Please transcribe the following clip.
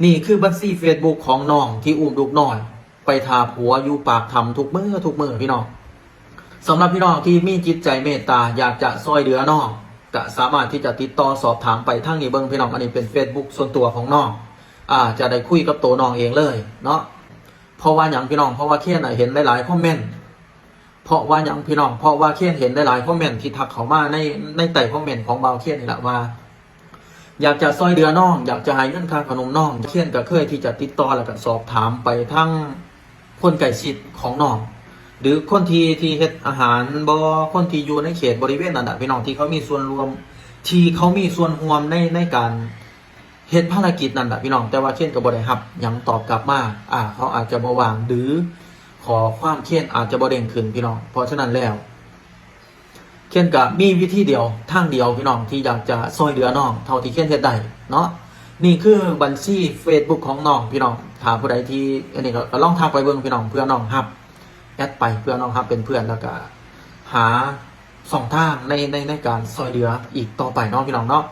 ນີ້ຄືບັນຊີເຟສບຸກຂອງນ້ອງທີ່ອຸ້ມລູກນ້ອຍໄປຖ້າຜົວຢູ່ປາກຖ້ຳທຸກມື້ທຸກມື້ພີ່ນ້ອງ. ສຳລັບພີ່ນ້ອງທີ່ມີຈິດໃຈເມດຕາ ຢາກຈະຊ່ອຍເຫຼືອນ້ອງ ກະສາມາດທີ່ຈະຕິດຕໍ່ສອບຖາມໄປທາງນີ້ເບິ່ງພີ່ນ້ອງ. ອັນນີ້ເປັນເຟສບຸກສ່ວນຕົວຂອງນ້ອງ ອາ ຈະໄດ້ຄຸຍກັບໂຕນ້ອງເອງເລີຍເນາະ. ເພາະວ່າຫຍັງພີ່ນ້ອງ? ເພາະວ່າເຄນນະເຫັນຫຼາຍໆຄອມເມັນ. ເພາະວ່າຫຍັງພີ່ນ້ອງ? ເພາະວ່າເຄນເຫັນຫຼາຍໆຄອມເມັນທີ່ທັກເຂົ້າມາໃນ ໃນໃຕ້ຄອມເມັນຂອງບ່າວເຄນນີ້ລະວ່າ ຢາກຈະຊ່ອຍເຫຼືອນ້ອງ ຢາກຈະໃຫ້ເງິນຄ່າຂະໜົມນ້ອງ. ເຄນກໍເຄີຍທີ່ຈະຕິດຕໍ່ ແລ້ວກໍສອບຖາມໄປທາງຄົນໃກ້ຊິດຂອງນ້ອງ ຫຼືຄົນທີ່ ທີ່ເຮັດອາຫານບໍ ຄົນທີ່ຢູ່ໃນເຂດບໍລິເວນນັ້ນນະພີ່ນ້ອງ ທີ່ເຂົາມີສ່ວນຮ່ວມ ທີ່ເຂົາມີສ່ວນຮ່ວມໃນ ໃນການເຮັດພາລະກິດນັ້ນນະພີ່ນ້ອງ. ແຕ່ວ່າເຄນກໍບໍ່ໄດ້ຮັບຫຍັງຕອບກັບມາ ອາ ເຂົາອາດຈະບໍ່ວ່າງ ຫຼືຂໍ້ຄວາມເຄນອາດຈະບໍ່ເດ້ງຂຶ້ນພີ່ນ້ອງ. ເພາະສະນັ້ນແລ້ວ ເຄນກະມີວິທີດຽວ ທາງດຽວພີ່ນ້ອງ ທີ່ຢາກຈະຊ່ອຍເຫຼືອນ້ອງເທົ່າທີ່ເຄນເຮັດໄດ້ເນາະ. ນີ້ຄືບັນຊີເຟສບຸກຂອງນ້ອງພີ່ນ້ອງ. ຖ້າຜູ້ໃດທີ່ ອັນນີ້ກໍ ກໍລອງທັກໄປເບິ່ງພີ່ນ້ອງ ເພື່ອນ້ອງຮັບ ແອັດໄປ ເພື່ອນ້ອງຮັບເປັນເພື່ອນ ແລ້ວກະຫາຊ່ອງທາງໃນ ໃນ ໃນການຊ່ອຍເຫຼືອອີກຕໍ່ໄປເນາະ ພີ່ນ້ອງເນາະ.